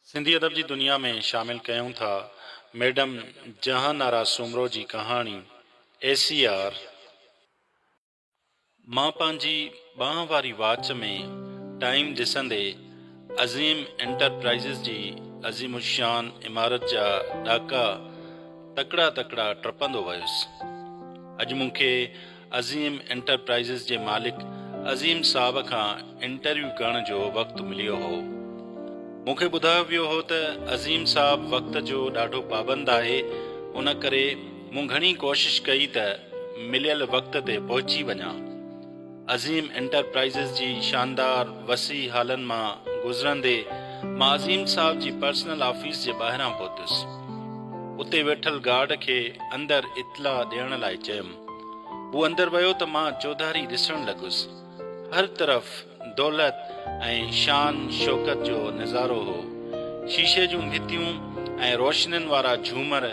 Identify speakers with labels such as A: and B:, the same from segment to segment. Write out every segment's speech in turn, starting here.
A: سنڌي ادب جي دنيا ۾ شامل ڪيون ٿا ميڊم جهان آرا سومرو جي ڪهاڻي اي سي آر. مان پنهنجي ٻانهن واري واچ ۾ ٽائيم ڏسندي عظيم انٽرپرائيزز جي عظيم الشان عمارت جا ڏاڪا تڪڙا تڪڙا ٽپندو ويس. اڄ مون کي عظيم انٽرپرائيزز جي مالڪ عظيم صاحب کان انٽرويو ڪرڻ جو وقت مليو هو. مون کي ٻڌايو ويو هو ته عظيم صاحب وقت جو ڏاڍو پابند آهي، ان ڪري مون گهڻي ڪوشش ڪئي ته مليل وقت تي پهچي وڃان. عظيم انٽرپرائيزز جي شاندار وسيع هالن مان گذرندي مان عظيم صاحب جي پرسنل آفيس جي ٻاهران پهتس. اتي ويٺل گارڊ کي اندر اطلاع ڏيڻ لاء چيم. هو اندر ويو ته مان چوڌاري ڏسڻ لڳس. هر طرف دولت ۽ شان شوڪت جو نظارو هو. شيشي جون ڀتيون ۽ روشنين وارا جهومر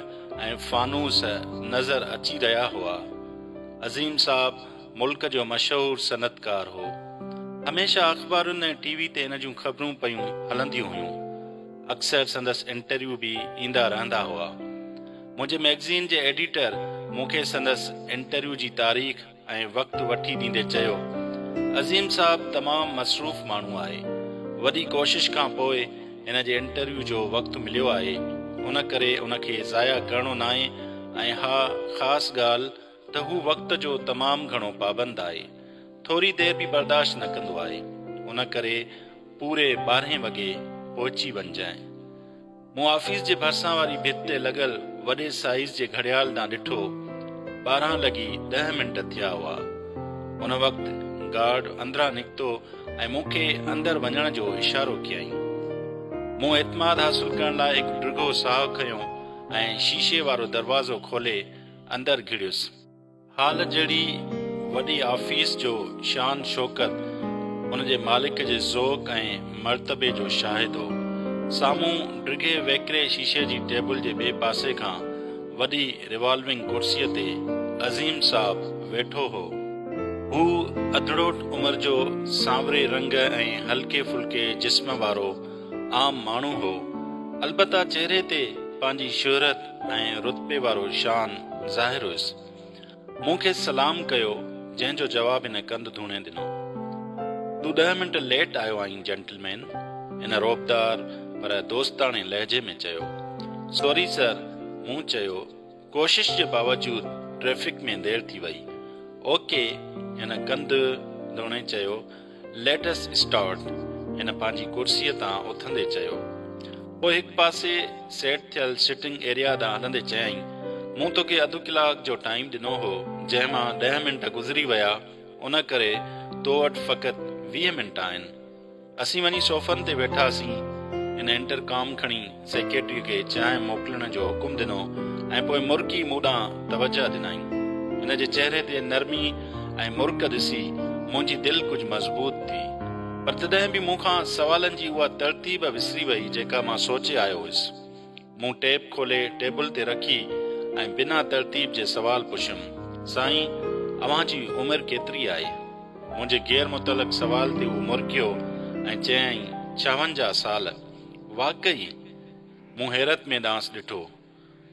A: ۽ فانوس نظر اچي رهيا هئا. عظيم صاحب ملڪ جو مشهور صنعتڪار هو. هميشه اخبارن ۽ ٽي وي تي هن جون خبرون پيون هلنديون هيون. اڪثر سندس انٽرويو به ايندا رهندا هئا. منهنجي مئگزين جي ايڊيٽر مون کي سندس انٽرويو جي تاريخ ۽ وقت وٺي ڏيندي چيو، عظيم صاحب تمام مصروف ماڻهو آهي. وڏي ڪوشش کان پوء هن جي انٽرويو جو وقت مليو آهي، ان ڪري ان کي ضايع ڪرڻو ناهي ۽ ها خاص ڳالهه ته هو وقت جو تمام گهڻو پابند آهي. ٿوري دير به برداشت نه ڪندو آهي. ان ڪري پوري ٻارهين وڳي پهچي وڃجانء. مون آفيس جي ڀرسان واري ڀت تي لڳل وڏي سائيز جي گهڙيال ڏانهن ڏٺو. 12 لڳي ڏهه منٽ ٿيا هئا. ان وقت گارڊ اندران نڪتو ۽ مون کي اندر وڃڻ جو اشارو ڪيائين. مون اعتماد حاصل ڪرڻ لاء هڪ ڊگهو ساهه کنيو ۽ شيشي وارو دروازو کولي اندر گهڙيس. هال جهڙي وڏي آفيس جو شان شوڪت ان جي مالڪ جي ذوق ۽ مرتبي جو شاهد هو. سامهون ڊگهي ويڪري شيشي جي ٽيبل جي ٻئي پاسي کان وڏي ريوالونگ ڪرسيء تي عظيم صاحب ويٺو هو. هو اڌڙوٽ عمر جو سانوري رنگ ۽ هلڪي ڦلڪي جسم وارو عام ماڻهو هو. البته چهري تي پنهنجي شهرت ۽ رتبي وارو شان ظاهر هيس. مون کيس سلام ڪيو، جنهن جو جواب هن ڪنڌ ڌوڻي ڏنو. تون ڏهه منٽ ليٽ آيو آهين جينٽلمين! هن رعبدار پر دوستاڻي لهجي ۾ چيو. سوري سر! مون چيو. ڪوشش جي باوجود ٽريفڪ ۾ دير ٿي وئي. اوڪي! هن ڪنڌ ڌوڻي چيو. ليٽ اس اسٽارٽ هن پنهنجي ڪرسيء تان اٿندي چيو. پوء هڪ پاسي سيٽ ٿيل سٽنگ ايريا ڏانهن هلندي چيائين، مون توکي اڌ ڪلاڪ جو ٽائيم ڏنو هو، جنهن مان ڏهه منٽ گذري ويا، ان ڪري تو وٽ فقط 20 منٽ آهن. اسين وڃي صوفن تي ويٺاسين. هن انٽر ڪام کڻي سيڪريٽريء کي چانهه موڪلڻ جو حڪم ڏنو ۽ پوء مرڪي مون ڏانهن توجهه ڏنائين. هن جي چهري تي نرمي ۽ مرڪ ڏسي منهنجي دل ڪجهه مضبوط ٿي. پر تڏهن به مون کان سوالن جي اها ترتيب وسري وئي جيڪا مان سوچي آيو هيس. مون ٽيپ کولي ٽيبل تي رکي ۽ بنا ترتيب جي سوال پڇيم، سائين، اوهان جي عمر ڪيتري آهي؟ منهنجي غير متعلق سوال تي هو مرڪيو ۽ چيائين، 56 سال. واقعي! مون حيرت ۾ ڏانهس ڏٺو.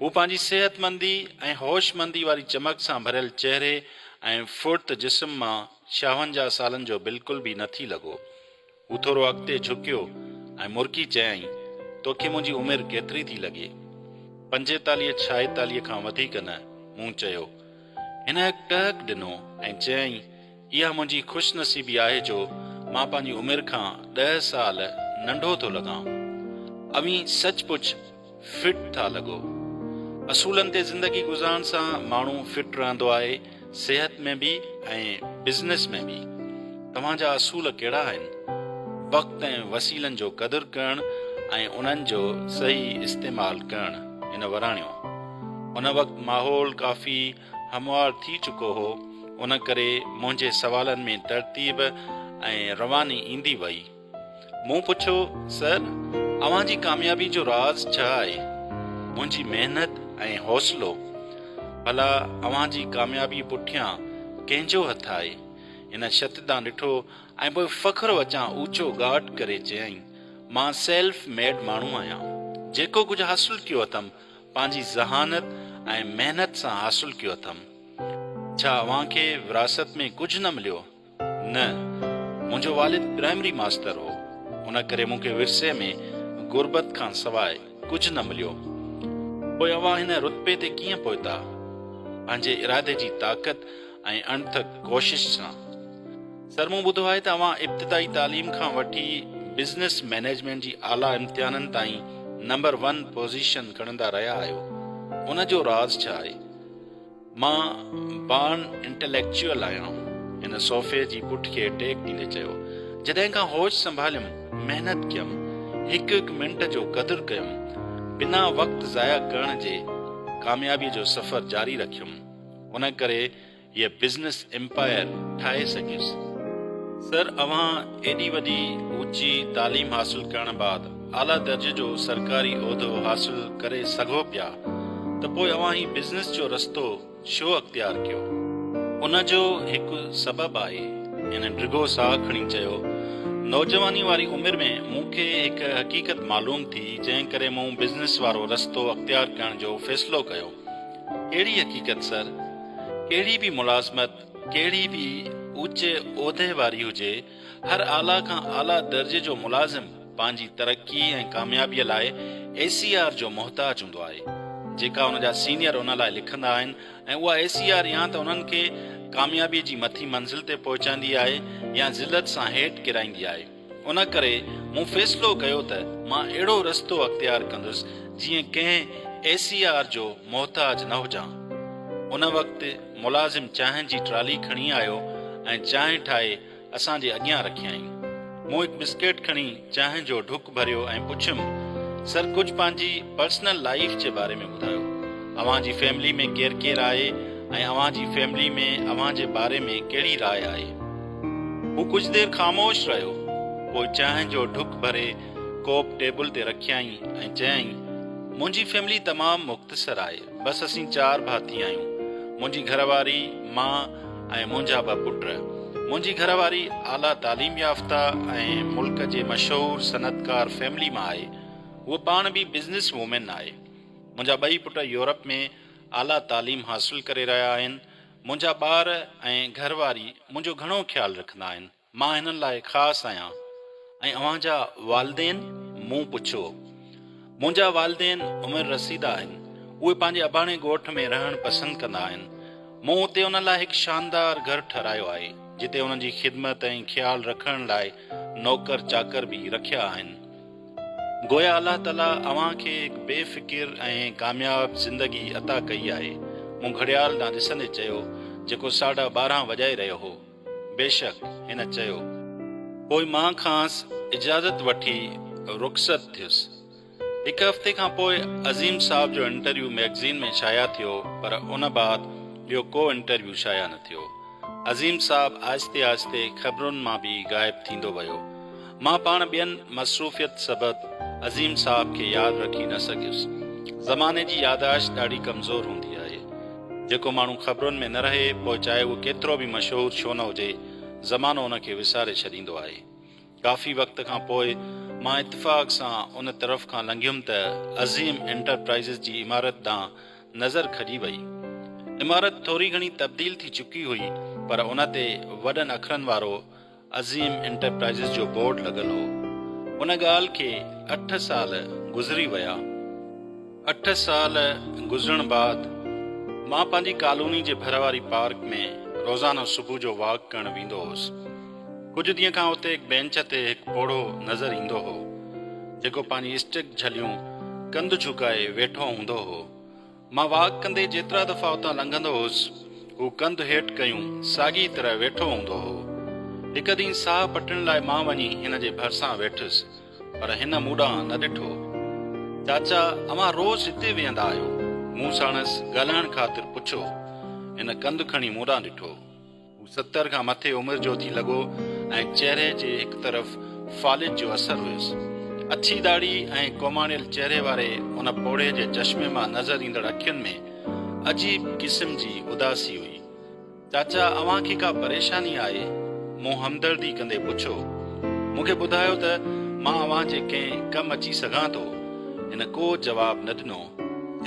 A: هو پنهنجي صحتمندي ۽ هوشمندي واري چمڪ سان ڀريل چهري ۽ ڦڙت جسم مان 56 سالن جو بلڪل به نه ٿي لڳو. هو ٿورو اڳتي جهڪيو ۽ مرڪي چيائين، توکي منهنجي عمر ڪيتري ٿي لڳي؟ 45 46 کان وڌيڪ نه، مون چيو. هن هڪ ٽهڪ ڏنو ۽ چيائين، اها منهنجي خوش نصيبي آهي جو مان پنهنجي عمر کان ڏهه سال ننڍو ٿو لڳان. اوهين سچ پچ فٽ ٿا لڳو. اصولن تي زندگي گذارڻ سان ماڻهو فٽ رهندو آهي، صحت ۾ به ۽ بزنس ۾ به. توهان جا اصول ڪهڙا آهن؟ وقت ۽ وسيلن جو قدر ڪرڻ ۽ انهن جو صحيح استعمال ڪرڻ، هن وراڻيو. ان وقت ماحول ڪافي هموار ٿي چڪو هو، ان ڪري منهنجي سوالن ۾ ترتيب ۽ رواني ايندي وئي. مون پڇيو، سر، اوهان جي ڪاميابي جو راز ڇا آهي؟ منهنجي محنت ۽ حوصلو. ڀلا اوهان جي ڪاميابي پٺيان ڪنهن جو هٿ آهي؟ هن ڇت ڏانهن ڏٺو ۽ پوء فخر وچان اوچو ڳاٽ ڪري چيائين. مان سيلف ميڊ ماڻهو آهيان. جيڪو ڪجهه حاصل ڪيو اٿم، پنهنجي ذهانت ۽ محنت سان حاصل ڪيو اٿم. ڇا اوهان کي وراثت ۾ ڪجهه نه مليو؟ نه، منهنجو والد پرائمري ماستر هو، ان ڪري مون کي ورثي ۾ غربت کان سواء ڪجهه نه مليو. پوء اوهان هن رتبي تي ڪيئن پهتا؟ پنهنجي ارادي جي طاقت ۽ اڻٿڪ ڪوشش سان. سر مون ٻڌو آهي ته اوهان ابتدائي تعليم کان وٺي بزنس مئنيجمينٽ جي اعليٰ امتحانن تائين نمبر ون پوزيشن کڻندا رهيا آهيو، ان جو راز ڇا آهي؟ مان بارن انٽليڪچوئل آهيان، هن صوفي جي پٺ کي ٽيڪ ڏيندي چيو. جڏهن کان هوش سنڀاليم، محنت ڪيم، هڪ هڪ منٽ جو قدر ڪيم، بنا وقت ضايع ڪرڻ جي ڪاميابيء جو سفر جاري رکيم، ان ڪري هيء بزنس ايمپائر ٺاهي سگهيس. سر اوهان ايڏي وڏي اوچي تعليم حاصل ڪرڻ بعد اعليٰ درجي جو سرڪاري عهدو حاصل ڪري سگهو پيا ته پوء اوهان هي بزنس جو رستو ڇو اختيار ڪيو؟ ان جو هڪ سبب آهي. هن ڊگهو ساهه کڻي چيو، نوجواني واري عمر ۾ مون کي هڪ حقيقت معلوم ٿي جنهن ڪري مون بزنس وارو رستو اختيار ڪرڻ جو فيصلو ڪيو. ڪهڙي حقيقت سر؟ ڪهڙي به ملازمت، ڪهڙي به اوچي عهدي واري هجي، هر اعليٰ کان اعليٰ درجي جو ملازم پنهنجي ترقي ۽ ڪاميابيء لاء اي سي آر جو محتاج هوندو آهي، جيڪا ان جا سينيئر ان لاء لکندا آهن ۽ اها اي سي آر يا ته انهن کي ڪاميابيء جي مٿين منزل تي پهچائيندي آهي يا ذلت سان هيٺ ڪيرائيندي آهي. ان ڪري مون فيصلو ڪيو ته مان اهڙو رستو اختيار ڪندس جيئن ڪنهن اي سي آر جو محتاج نه هجان. ان وقت ملازم چانهه جي ٽرالي کڻي آيو ۽ چانهه ٺاهي اسان جي اڳيان رکيائين. مون هڪ بسڪيٽ کڻي چانهه جو ڍڪ ڀريو ۽ پڇيم، سر ڪجهه پنهنجي پرسنل لائيف جي باري ۾ ٻڌايو. اوهان جي فيملي ۾ ڪير ڪير آهي ۽ اوهان جي فيملي ۾ اوهان جي باري ۾ ڪهڙي راء آهي؟ هو ڪجهه دير خاموش رهيو، پوء چانهه جو ڍڪ ڀري ڪوپ ٽيبل تي رکيائين ۽ چيائين، منهنجي فيملي تمام مختصر آهي، بس اسين چار ڀاتي آهيون، منهنجي گهر واري، مان ۽ منهنجا ٻه پٽ. منهنجي گهر واري اعليٰ تعليم يافته ۽ ملڪ جي مشهور صنعتڪار فيملي مان آهي، هوء پاڻ به بزنس وومين آهي. منهنجا ٻئي پٽ يورپ ۾ اعليٰ تعليم حاصل ڪري رهيا آهن. منهنجا ٻار ۽ گهر واري منهنجو گهڻو خيال رکندا آهن. مان هنن لاء خاص آهيان. ۽ اوهان جا والدين؟ مون پڇيو. منهنجا والدين عمر رسيده آهن. اهي پنهنجي اباڻي ڳوٺ ۾ رهڻ پسند ڪندا آهن. مون اتي انهن لاء هڪ شاندار گهر ٺهرايو آهي، جتي انهن جي خدمت ۽ خيال رکڻ لاء نوڪر چاڪر به رکيا آهن. گويا الله تعاليٰ اوهان کي هڪ بي فڪر ۽ ڪامياب زندگي عطا ڪئي آهي. مون گهڙيال ڏانهن ڏسندي چيو، جيڪو ساڍا 12 وڄائي رهيو هو. بيشڪ، هن چيو. پوء مان کانئس اجازت وٺي رخصت ٿيس. هڪ هفتي کان پوء عظيم صاحب جو انٽرويو مئگزين ۾ شايع ٿيو، پر ان بعد ٻيو ڪو انٽرويو شايع نه ٿيو. عظيم صاحب آهستي آهستي خبرن مان به غائب ٿيندو ويو. مان پاڻ ٻين مصروفيت سبب عظيم صاحب کي ياد رکي نه سگهيس. زماني جي ياداشت ڏاڍي ڪمزور هوندي آهي. جيڪو ماڻهو خبرن ۾ نه رهي پوء چاهي اهو ڪيترو به مشهور ڇو نه هجي، زمانو ان کي وساري ڇڏيندو آهي. ڪافي وقت کان پوء مان اتفاق سان ان طرف کان لنگهيم ته عظيم انٽرپرائيزز جي عمارت ڏانهن نظر کڄي وئي. عمارت ٿوري گهڻي تبديل ٿي چڪي هئي پر ان تي وڏن اکرن وارو عظيم انٽرپرائيزز جو بورڊ لڳل هو. ان ڳالهه کي اٺ سال گذري ويا. اٺ سال گذرڻ بعد مان پنهنجي ڪالوني جي ڀر واري پارڪ ۾ روزانو صبح جو واڪ ڪرڻ ويندو هوس. ڪجهه ڏينهن کان اتي هڪ بينچ تي هڪ پوڙهو نظر ايندو هو، جيڪو پنهنجي اسٽڪ جهليون ڪنڌ جهڪائي ويٺو هوندو هو. مان واڪ ڪندي جيترا دفعا اتان لنگهندو هوس، هو ڪنڌ هيٺ ڪيون ساڳي طرح ويٺو هوندو هو. هڪ ڏينهن ساهه پٽڻ لاء مان وڃي هن جي ڀرسان ويٺس، پر هن مون ڏانهن نه ڏٺو. چاچا، اوهان روز هتي ويهندا آهيو؟ مون ساڻس ڳالهائڻ خاطر پڇيو. هن ڪنڌ کڻي مون ڏانهن ڏٺو. هو 70 کان مٿي عمر جو ٿي لڳو ۽ چهري جي هڪ طرف فالج جو اثر هيس. اڇي ڏاڙهي ۽ ڪوماڻيل چهري واري ان پوڙهي جي چشمي مان نظر ايندڙ اکين ۾ عجيب قسم جي اداسي هئي. چاچا اوهان کي ڪا پريشاني آهي؟ مون همدردي ڪندي پڇيو. مون کي ٻڌايو ته مان اوهان جي ڪنهن ڪم اچي سگهان ٿو؟ هن ڪو جواب نه ڏنو.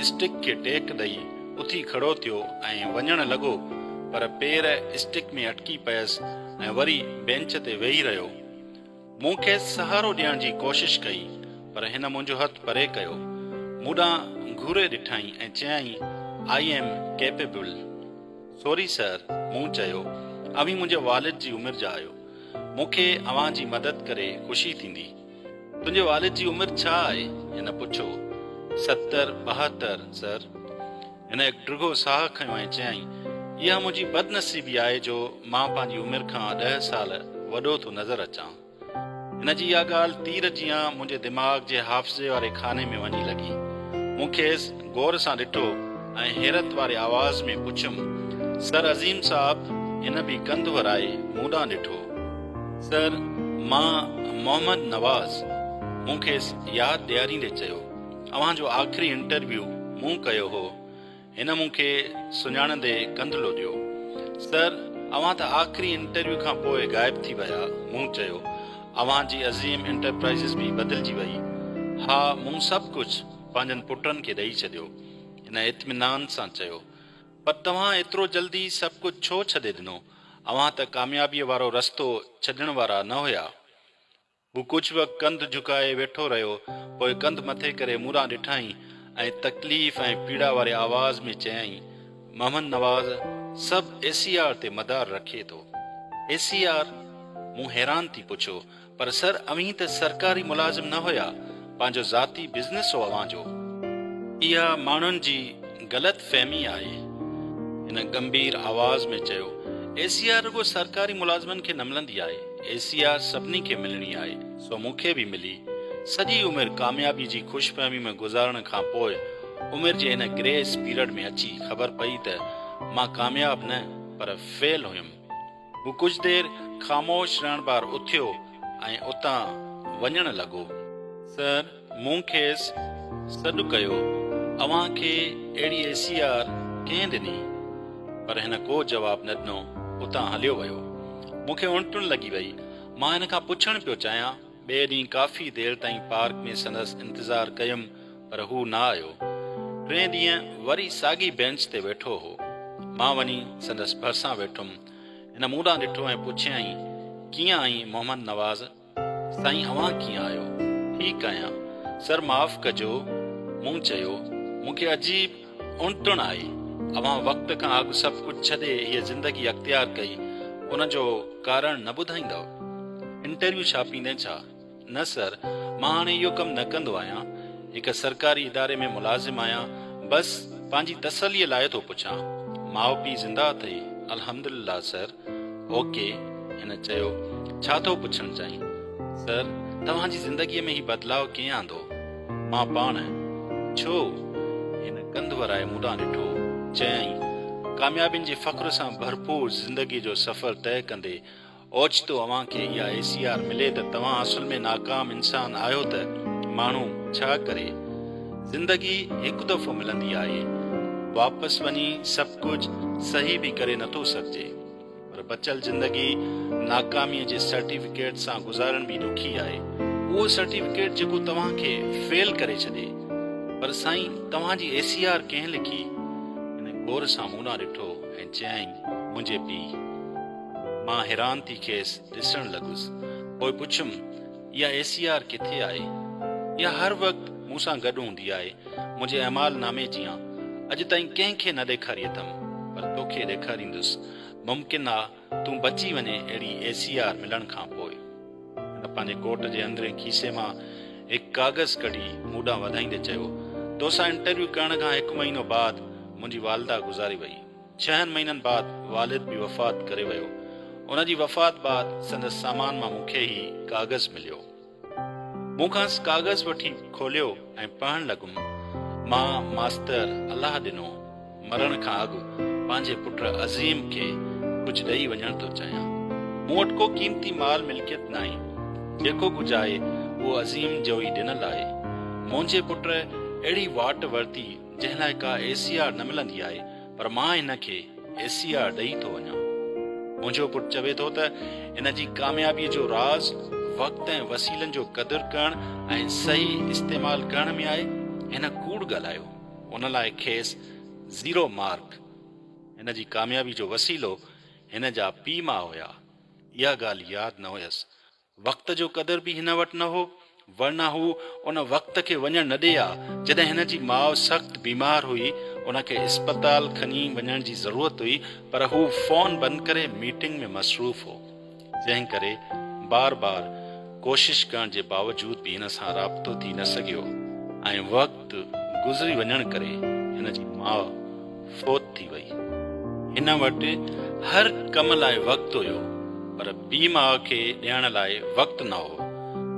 A: اسٽڪ کي ٽيڪ ڏئي اٿي کڙو ٿيو ۽ وڃڻ لڳو پر پير اسٽڪ ۾ اٽڪي پيس ۽ وري بينچ تي ويهي رهيو. مون کيس سهارو ڏيڻ جي ڪوشش ڪئي پر هن منهنجو هٿ پري ڪيو. مون ڏانهن گهوري ڏٺائين ۽ چيائين، I am capable. Sorry sir, مون چيو، اوهين منهنجي والد جي عمر جا آهيو. مون کي اوهان جي مدد ڪري خوشي ٿيندي. تنهنجي والد جي عمر ڇا آهي؟ هن پڇيو. 70، 72، سر. هن هڪ ڊگهو ساهه کنيو ۽ چيائين، اها منهنجي بدنصيبي آهي جو مان پنهنجي عمر کان ڏهه سال وڏو ٿو نظر اچان. هن جي اها ڳالهه تير جيان منهنجي دماغ جي حافظي واري خاني ۾ وڃي لڳي. مون کيس غور سان ڏٺو ۽ حيرت واري آواز ۾ پڇيم، سر عظيم صاحب؟ هن به ڪنڌ ورائي مون ڏانهن ڏٺو. سر، مان محمد نواز. مون کيس ياد ڏياريندي چيو. اوهان جو آخري انٽرويو مون ڪيو هو. هن مون کي سڃاڻندي ڪنڌ لوڏيو. سر، اوهان ته آخري انٽرويو کان پوء غائب ٿي ويا. مون چيو. اوهان جي عظيم انٽرپرائيزز به بدلجي وئي. ها، مون سڀ ڪجهه پنهنجن پٽن کي ڏئي ڇڏيو. هن اطمينان سان چيو. پر توهان ايترو جلدي سڀ ڪجهه ڇو ڇڏي ڏنو؟ اوهان ته ڪاميابيء وارو رستو ڇڏڻ وارا نه هيا. هو ڪجهه وقت ڪنڌ جهڪائي ويٺو رهيو، پوء ڪنڌ مٿي ڪري مون ڏانهن ڏٺائين ۽ تڪليف ۽ پيڙا واري آواز ۾ چيائين، محمد نواز سڀ اي سي آر تي مدار رکي ٿو. اي سي آر؟ مون حيران ٿي پڇيو، پر سر اوهين ته سرڪاري ملازم نه هيا، پنهنجو ذاتي بزنس هو اوهان جو. اها ماڻهن جي غلط فهمي آهي. هن ڳنڀير آواز ۾ چيو، اي سي آر رڳو سرڪاري ملازمن کي نه ملندي آهي، اي سي آر سڀني کي ملڻي آهي، سو مون کي به ملي. سڄي عمر ڪاميابي جي خوش فهمي ۾ گذارڻ کان پوء عمر جي هن گريس پيرڊ ۾ اچي خبر پئي ته مان ڪامياب نه پر فيل هيم. هو ڪجهه دير خاموش رهڻ بعد اٿيو ۽ اتان وڃڻ لڳو. سر، مون کيس سڏ ڪيو، اوهان کي اهڙي اي سي آر ڪنهن ڏني؟ پر هن ڪو جواب نه ڏنو، اتان هليو ويو. مون کي اڻتڻ لڳي وئي. مان هن کان پڇڻ پيو چاهيان. ٻئي ڏينهن ڪافي دير تائين پارڪ ۾ سندس انتظار ڪيم پر هو نه آيو. ٽئين ڏينهن وري ساڳي بينچ تي ويٺو هو. مان وڃي سندس ڀرسان ويٺم. هن مون ڏانهن ڏٺو ۽ پڇيائين، ڪيئن آهين محمد نواز؟ سائين اوهان ڪيئن آهيو؟ ٺيڪ آهيان. سر معاف ڪجو. مون چيو، مون کي عجيب اڻتڻ آهي. اوهان وقت کان اڳ سڀ ڪجهه ڇڏي هيء زندگي اختيار ڪئي، ان جو ڪارڻ نه ٻڌائيندؤ؟ انٽرويو ڇاپيندين ڇا؟ نه سر، مان هاڻي اهو ڪم نه ڪندو آهيان. هڪ سرڪاري اداري ۾ ملازم آهيان. بس پنهنجي تسليء لاء ٿو پڇان. ماء پيء زنده اٿئي؟ الحمدلله سر. اوڪي. هن چيو. ڇا ٿو پڇڻ چاهين؟ سر، توهان جي زندگيء ۾ هي بدلاء ڪنهن آندو؟ مان پاڻ. ڇو؟ هن ڪنڌ ورائي مون ڏانهن ڏٺو. چيائين، ڪاميابين جي فخر سان ڀرپور زندگيء جو سفر طئي ڪندي اوچتو اوهان کي اها اي سي آر ملي ته توهان اصل ۾ ناڪام انسان آهيو ته ماڻهو ڇا ڪري؟ زندگي هڪ دفعو ملندي آهي. واپس وڃي سڀ ڪجهه صحيح به ڪري نٿو سگهجي. پر بچيل زندگي ناڪاميء جي سرٽيفڪيٽ سان گذارڻ به ڏکي آهي. اهو سرٽيفڪيٽ جيڪو توهان کي فيل ڪري ڇڏي. پر سائين توهان جي اي سي آر ڪنهن لکي؟ هن غور سان مون ڏانهن ڏٺو ۽ چيائين، منهنجي پيء. مان حيران ٿي کيس ڏسڻ لڳس. پوء پڇيم، اها اي سي آر ڪٿي آهي؟ اها هر وقت مون سان گڏ هوندي آهي، منهنجي اعمال نامي جيان. اڄ تائين ڪنهن کي نه ڏيکاري اٿم، پر توکي ڏيکاريندس. ممڪن آ تون بچي وڃين اهڙي اي سي آر ملڻ کان پوء. هن پنهنجي ڪوٽ جي اندرين کيسي مان هڪ ڪاغذ ڪڍي مون ڏانهن وڌائيندي چيو، توسان انٽرويو ڪرڻ کان هڪ مهينو بعد منهنجي والده گذاري وئي. ڇهن مهينن بعد والد به وفات ڪري ويو. ان جي وفات بعد سندس سامان مان مون کي هي ڪاغذ مليو. مون کانئس ڪاغذ وٺي کوليو ۽ پڙهڻ لڳم. مان ماستر الله ڏنو مرڻ کان اڳ پنهنجي پٽ عظيم کي ڪجهه ڏئي وڃڻ ٿو چاهيان. مون وٽ ڪو قيمتي مال ملڪيت ناهي. جيڪو ڪجهه آهي اهو عظيم جو ئي ڏنل آهي. منهنجي پٽ اهڙي واٽ ورتي جنهن لاء ڪا اي سي آر نه ملندي آهي پر مان هن کي اي سي آر ڏئي ٿو وڃان. منهنجو پٽ چوي ٿو ته هن جي ڪاميابيء جو راز وقت ۽ وسيلن جو قدر ڪرڻ ۽ صحيح استعمال ڪرڻ ۾ آهي. هن ڪوڙ ڳالهايو، ان لاء کيس زيرو مارڪ. هن جي ڪاميابي جو وسيلو هن جا پيء ماء هيا. اها ڳالهه ياد نه هيس. وقت جو قدر به هن وٽ نه هو، ورنه هو ان وقت کي وڃڻ نه ڏئي ها، جڏهن هن جي ماء سخت بيمار هئي، ان کي اسپتال کڻي وڃڻ جي ضرورت هئي، پر هو فون بند ڪري ميٽنگ ۾ مصروف هو، جنهن ڪري بار بار ڪوشش ڪرڻ جي باوجود به هن سان رابطو ٿي نه سگهيو ۽ وقت گذري وڃڻ ڪري هن جي ماء فوت ٿي وئي. هن وٽ هر ڪم لاء وقت هيو، پر پيء ماء کي ڏيڻ لاء وقت نه هو.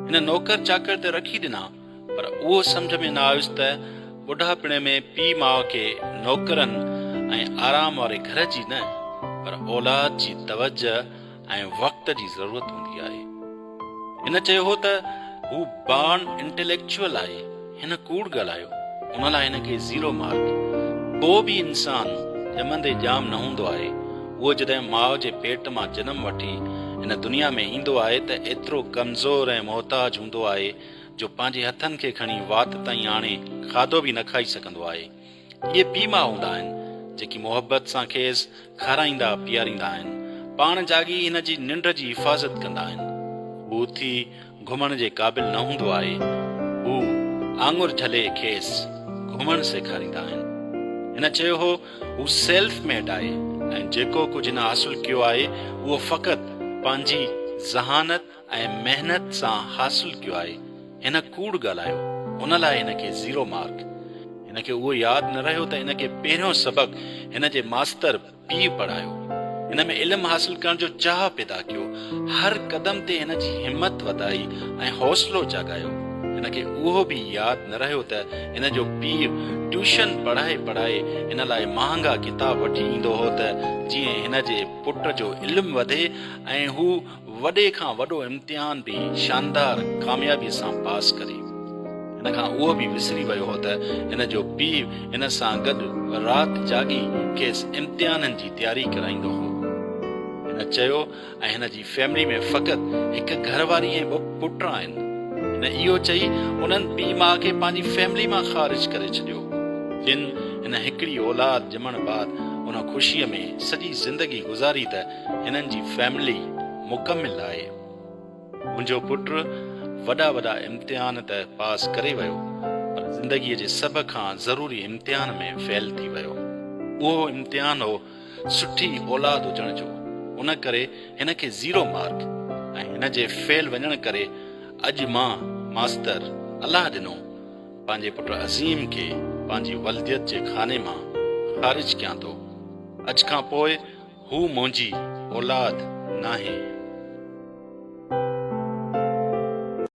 A: هن نوڪر چاڪر ته رکي ڏنا، پر اهو سمجهه ۾ نه آيس ته ٻڍاپڻي ۾ پيء ماء کي نوڪرن ۽ آرام واري گهر جي نه، پر اولاد جي توجهه ۽ وقت جي ضرورت هوندي آهي. هن چيو هو ته هو بارن انٽيليڪچوئل آهي. هن ڪوڙ ڳالهايو، ان لاء هن کي زيرو مارڪ. ڪو به انسان ڄمندي ڄام نه هوندو آهي. اهو جڏهن ماء جي پيٽ مان جنم وٺي هن دنيا ۾ ايندو آهي ته ايترو ڪمزور ۽ محتاج هوندو آهي جو پنهنجي هٿن کي کڻي وات تائين آڻي کاڌو به نه کائي سگهندو آهي. اهي پيء ماء هوندا آهن، جيڪي محبت سان کيس کارائيندا پياريندا آهن. پاڻ جاڳي هن جي ننڊ جي حفاظت ڪندا آهن. هو اٿي گهمڻ جي قابل نه هوندو آهي. هو آڱر جهلي کيس گهمڻ سيکاريندا آهن. هن چيو هو، هو سيلف ميڊ آهي ۽ جيڪو ڪجهه هن حاصل ڪيو آهي، اهو فقط پنهنجي ذهانت ۽ محنت سان حاصل ڪيو آهي. هن ڪوڙ ڳالهايو، ان لاء هن کي زيرو مارڪ. هن کي اهو ياد نه رهيو ته هن کي پهريون سبق هن جي ماستر پيء پڙهايو. هن ۾ علم حاصل ڪرڻ جو چاهه پيدا ڪيو. هر قدم تي هن جي همت وڌائي ۽ حوصلو جاڳايو. هن کي اهو به ياد نه رهيو ته هن جو پيء ٽيوشن پڙهائي پڙهائي هن لاء مهانگا ڪتاب وٺي ايندو هو ته جيئن هن جي پٽ جو علم وڌي ۽ هو وڏي کان وڏو امتحان به شاندار ڪاميابيء سان پاس ڪري. هن کان اهو به وسري ويو هو ته هن جو پيء هن سان گڏ رات جاڳي کيس امتحانن جي تياري ڪرائيندو هو. هن چيو ۽ هن جي فيملي ۾ فقط هڪ گهر واري ۽ ٻه پٽ آهن. هن اهو چئي انهن پيء ماء کي پنهنجي فيملي مان خارج ڪري ڇڏيو، جن هن هڪڙي اولاد ڄمڻ بعد ان خوشيء ۾ سڄي زندگي گذاري ته هنن جي فيملي مڪمل آهي. منهنجو پٽ وڏا وڏا امتحان ته پاس ڪري ويو پر زندگيء جي سڀ کان ضروري امتحان ۾ فيل ٿي ويو. اهو امتحان هو سٺي اولاد هجڻ جو. ان ڪري هن کي زيرو مارڪ ۽ هن جي فيل وڃڻ ڪري اڄ مان ماستر الله ڏنو پنهنجي پٽ عظيم کي پنهنجي ولديت جي خاني مان خارج ڪيان ٿو. اڄ کان پوء هو منهنجي اولاد ناهي.